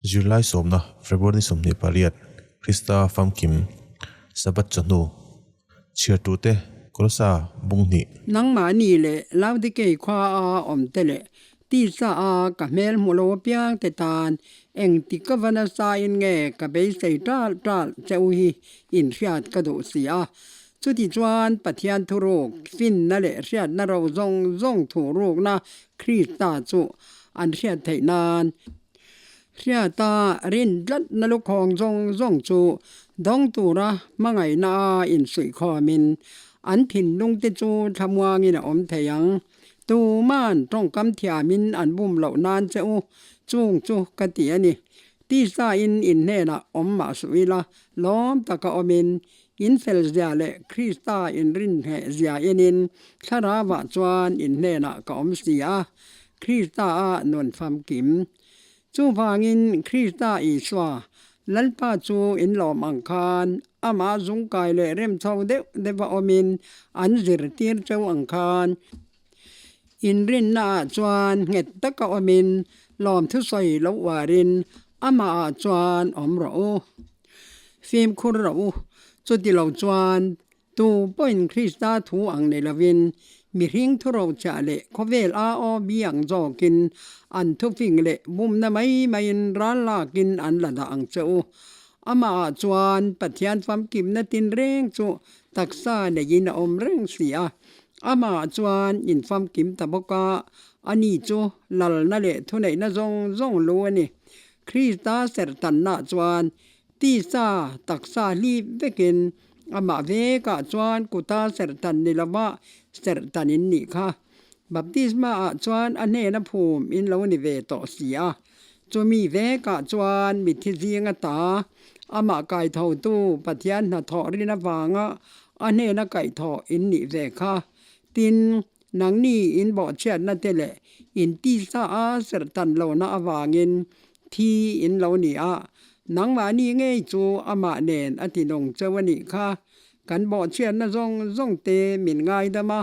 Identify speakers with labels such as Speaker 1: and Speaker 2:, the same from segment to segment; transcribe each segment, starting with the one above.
Speaker 1: Zirlai sawmna, February ni 28, Krista famkim, Sabbath chawhnu, chhiar turte Kolosa bung hnih.
Speaker 2: Nangmahni leh Laodikei khua a awmte leh tisa a ka hmel hmu lo apiang te tan engti ka va nasa in nge ka beisei ṭalh ṭalh che u hi inhriat ka duh si a. Chuti chuan Pathian thuruk, finna leh hriatna ro zawng zawng thuhrukna Krista chu an hriat theih nan Hriata rin tlatna lukhawng zawng zawng chu dawng tura hmangaihna a insuihkhawmin an thinlungte chu thlamuangin a awm thei ang. Tuman tawngkam thiamin an bum loh nan che u, chung chu ka ti a ni. Tisa-in in hnenah awm mah suh ila, lawm taka awmin, in fel zia leh Krista inrinheh zia enin thlarauah chuan in hnenah ka awm si a, Krista-a nun famkim. Chuvangin Krista Isua, Lalpa chu in lawm ang khan amah zungkai leh remchho deuh deuha awmin an zirtir cheu ang khan inrinnaah chuan nghet taka awmin lawmthusawi lo uarin amahah chuan awm rawh u. Fimkhur rawh u. Chuti lo chuan Tu pawhin Krista thu ang nei lovin mihring thurochhiah leh khawvel AOB ang zawkin an thufing leh bumna mai maiin ral lakin an la dah ang che u. Amahah chuan Pathian famkimna tinreng chu taksa neiin a awm reng si a. Amahah chuan infamkim ta bawk a, ani chu lalna leh thuneihna zawng zawng lu a ni. Krista serhtannaah chuan Tisa taksa hlip vekin amah vekah chuan kuta serhtan ni lova serhtan in nih kha. Baptisma ah chuan a hnena phum in lo ni ve tawh si a. Chumi vekah chuan mithi zinga ta amah kaithotu Pathian hnathawh rin avanga a hnena kaihthawh in nih ve kha. Tin, nangni in bawhchhiatna te leh in tisa a serhtan lohna avangin Thi in lo ni a, nangmahni ngei chu amah nen a ti nung cheu a nih kha. Kan bawhchhiatna zawng zawng te min ngaidam a,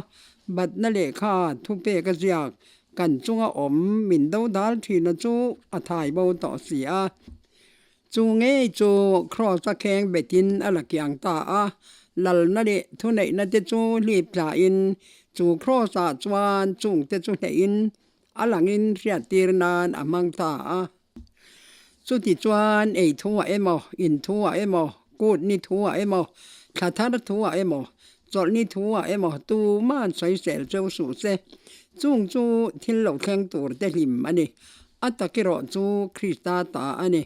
Speaker 2: batna lehkha thupek a ziak kan chunga awm min dodal thina chu a thai bo tawh si a. Chu ngei chu Kraws a kheng betin a la kiang ta a, lalna leh thuneihna te chu hlip thlain chu Kraws ah chuan chungte chu hnehin A langin hriattir nan a hmang ta a. Chuti chuan ei thuah emaw, in thuah emaw, kut ni thuah emaw, thla thar thuah emaw, chawlhni thuah emaw tuman sawisel cheu suh se. Chung chu thil lo thleng tur te hlim a ni. A tak erawh chu Krista ta a ni.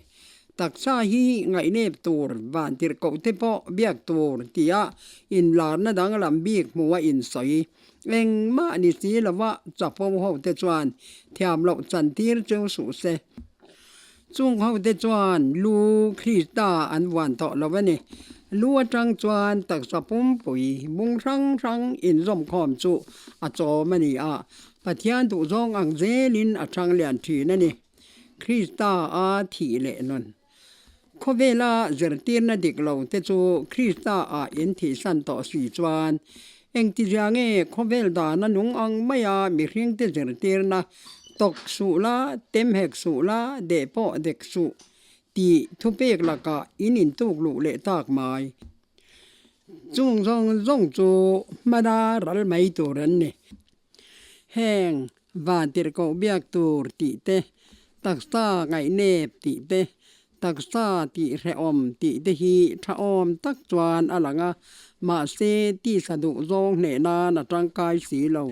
Speaker 2: Taksa hi ngaihnep tur, vantirhkoh te pawh biak tur tia inlarna danglam bik hmuha insawi. Engmah ni si lova chapo ho te chuan thiam loh chantir chu suh se. Chung ho te chuan lu Krista an vuan tawh lo a ni. Lu atang chuan taksa pumpui bung hrang hrang inzawmkhawm chu a chawm a ni a, Pathian duhzawng ang zelin a chang lian thin a ni. Krista a thih leh nun. Khawvela zirtirna dik lo te chu Krista ah in thihsan tawh si chuan engtizia nge khawvel dana nung ang maia mihringte zirtirna tawk suh la, tem hek suh la, deh pawh dek suh tih thupek lakah in intuk luh leh tak mai. Chung zawng zawng chu hmana ral mai tur an ni. Heng Vantirhkoh biak tur tih te, taksa ngaihnep tih te, taksa tih hrehawm tih te hi thahawm tak chuan a lang a, mahse tisa duh zawng hneh nan a tangkai si lo.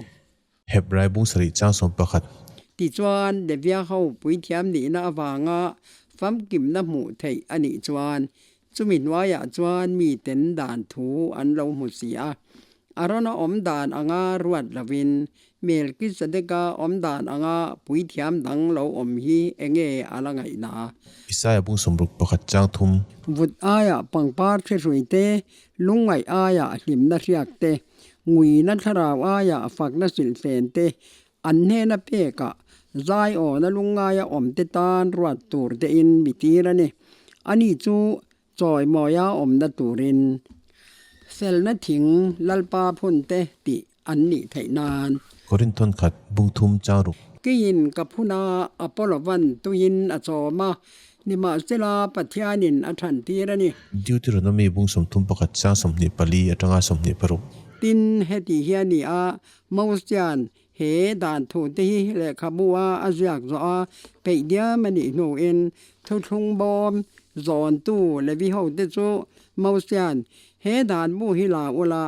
Speaker 1: Hebrai bung sarih chang 11.
Speaker 2: Tichuan, Levia ho puithiam nihna avanga famkimna hmuh theih a nih chuan chumi hnuaiah chuan miten dan thu an lo hmu si a. Arona awm dan anga ruat lovin Melkizedeka awm dan anga puithiam dang lo awm hi enge a la ngaihna?
Speaker 1: Isaia bung 61 chang 3.
Speaker 2: Vut aiah pangpar thlihrui te, lungngaih aiah hlimna hriak te, nguina thlarau aiah fakna silhfen te, an hnena pekah zaiawna lungngaia awm te tan ruat tur tein mi tir a ni. Ani chu Chawimawia awmna turin felna thing Lalpa phun te tih an nih theih nan.
Speaker 1: Korinth thawnkhat bung thum chang ruk.
Speaker 2: Keiin ka phun a, Apollo van tuiin a chawm a. Nimahsela, Pathianin a thantir a ni.
Speaker 1: Deuteronomy bung 31 chang 24 atanga 26.
Speaker 2: Tin, heti hi a ni a, Mosia'n he dan thute hi lehkhabu a a ziak zawh a, peih diam a nih hnuin thuthlung bawm zawntu Levi hote chu Mosia'n he dan bu hi la ula,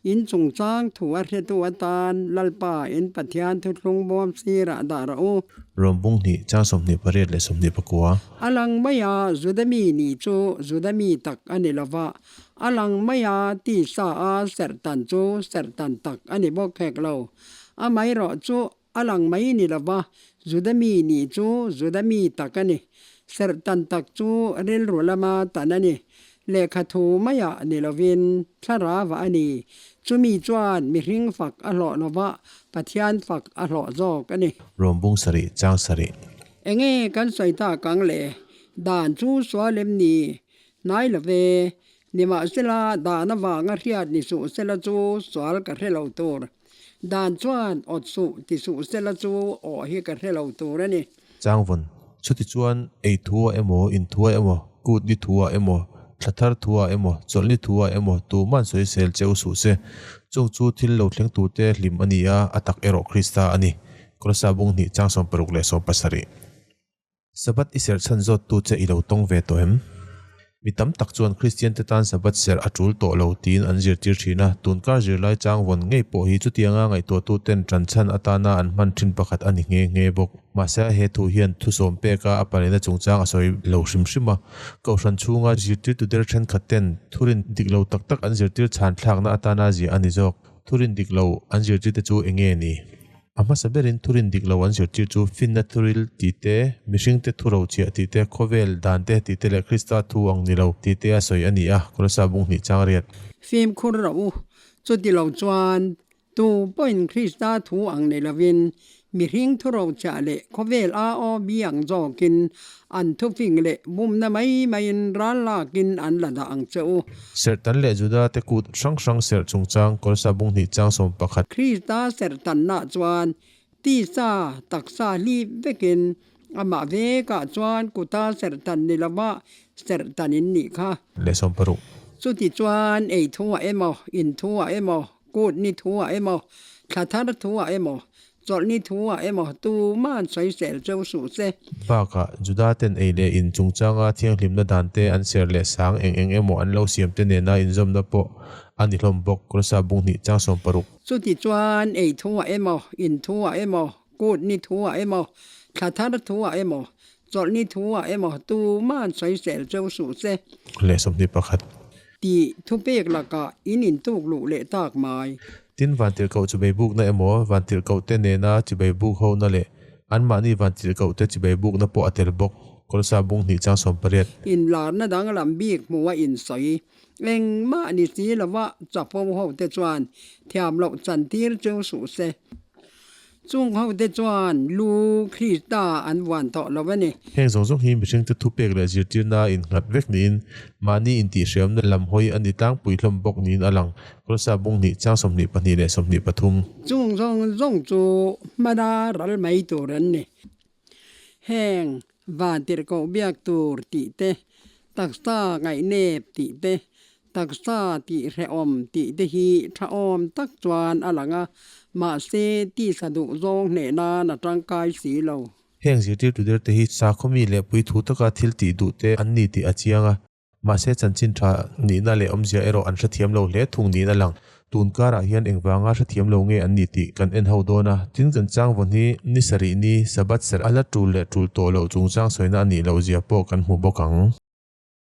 Speaker 2: In chungchang thu a hretu atan Lalpa in Pathian thuthlung bawm sirah dah rawh u.
Speaker 1: Rawm bung hnih chang 28 leh 29.
Speaker 2: A lang maia Juda mi nih chu Juda mi tak a ni lo va, a lang maia tisa a serhtan chu serhtan tak a ni bawk hek lo. Amaherawh chu A lang mai ni lo va, Juda mi nih chu Juda mi tak a ni. Serhtan tak chu rilru lama tan a ni. Lehkha thu maiah ni lovin thlarava a ni. Chumi chuan mihring fak a hlawh lo va, Pathian fak a hlawh zawk a ni.
Speaker 1: Rawm bung sarih chang sarih.
Speaker 2: Enge kan sawi tak ang le? Dan chu sual em ni? Hnai lo ve. Nimahsela dan avanga hriat ni suh sela chu sual ka hre lo tur. Dan chuan awt suh ti suh sela chu aw hi ka hre lo tur a ni.
Speaker 1: Changvawn, chuti chuan ei thu ah emaw, in thu ah emaw, kut ni thu ah emaw, thla thar thu ah emaw, chawlh ni thu ah emaw tuman sawisel che u suh se. Chung chu thil lo thleng turte hlim a ni a, a tak erawh Krista a ni. Kolosa bung hnih chang 60 leh 70. Sabbath i serh chhan zawttu che i lo tawng ve tawh em? Mi tam tak chuan Kristiante tan Sabbath serh a tul tawh lo tiin an zirtir thin a, tunkar zirlai changvawn ngei pawh hi chutianga ngaihtuahtuten tan chhan atana an hman thin pakhat a ni nghe nghe bawk. Mahse he thu hian thusawm peka a palina chungchang a sawi lo hrim hrim a, kohhran chhunga zirtirtu der thenkhat ten thurin dik lo tak tak an zirtir chhan thlakna atana ziah a ni zawk. Thurin dik lo an zirtirte chu eng nge ni? A hmasa berin thurin dik lo an zirtir chu finna thuril tih te, mihringte thu rochhiah tih te, khawvel dan te tih te leh Krista thu ang ni lo tih te a sawi a ni a, Kolosa bung hnih chang riat.
Speaker 2: Fimkhur rawh u, chuti lo chuan tu pawhin Krista thu ang nei lovin mihring thu rochhiah leh khawvel AOB ang zawkin an thufing leh bumna mai maiin ral lakin an la dah ang che u.
Speaker 1: Serhtan leh Juda te kut hrang hrang serh chungchang Kawlsa bung hnih chang 11.
Speaker 2: Krista serhtanna chuan tisa taksa hlip vekin amah vekah chuan kuta serhtan ni lova serhtan in nih kha.
Speaker 1: Leh 60.
Speaker 2: Chuti chuan ei thuah emaw, in thuah emaw, kut ni thuah emaw, thla thar thuah emaw, Chawlhni thu ah emaw tuman sawisel cheu suh se.
Speaker 1: Bakah, Juda ten ei leh in chungchanga thianghlimna dan te an ser leh sang eng eng emaw an lo siam te nena inzawmna pawh a ni hlawm bawk, Kolosa bung hnih chang 60.
Speaker 2: Chuti chuan ei thu ah emaw, in thu ah emaw, kut ni thu ah emaw, thla thar thu ah emaw, chawlhni thu ah emaw tuman sawisel cheu suh se.
Speaker 1: Leh 21.
Speaker 2: Tih thupek lakah in intuk luh leh tak mai.
Speaker 1: Tin, vantirhkoh chibeibukna emaw, vantirhkohte nena chibeibuk hona leh anmahni vantirhkohte chibeibukna pawh a tel bawk. Kawlsa bung hnih chang 18.
Speaker 2: Inlarna danglam bik hmuh a insawi. Engmah ni si lova chapo hote chuan thiam loh chantir chu suh se. Chung hote chuan lu Krista an vuan tawh lo a ni.
Speaker 1: Heng zawng zawng hi mihringte thupek leh zirtirna innghat vek niin mahni intihhriamna lam hawi a ni tlangpui hlawm bawk niin a lang. Kawlsa bung hnih chang 22 leh 23.
Speaker 2: Chung zawng zawng chu hmana ral mai tur an ni. Heng vantirhkoh biak tur tih te, taksa ngaihnep tih te, taksa tih hrehawm tih te hi thahawm tak chuan a lang a, mahse tisa duh zawng hneh nan a tangkai si lo.
Speaker 1: Heng zirtirtu der te hi sakhawmi leh puithu taka thil tih duh te an ni tih a chiang a. Mahse chanchin tha nihna leh awmzia erawh an hrethiam lo hle thung niin a lang. Tun karah hian engvanga hrethiam lo nge an ni tih kan en ho dawn a, tin kan changvawn hi ni sarih ni Sabbath serh a la tul leh tul tawh loh chungchang sawina a nih loh zia pawh kan hmu bawk ang.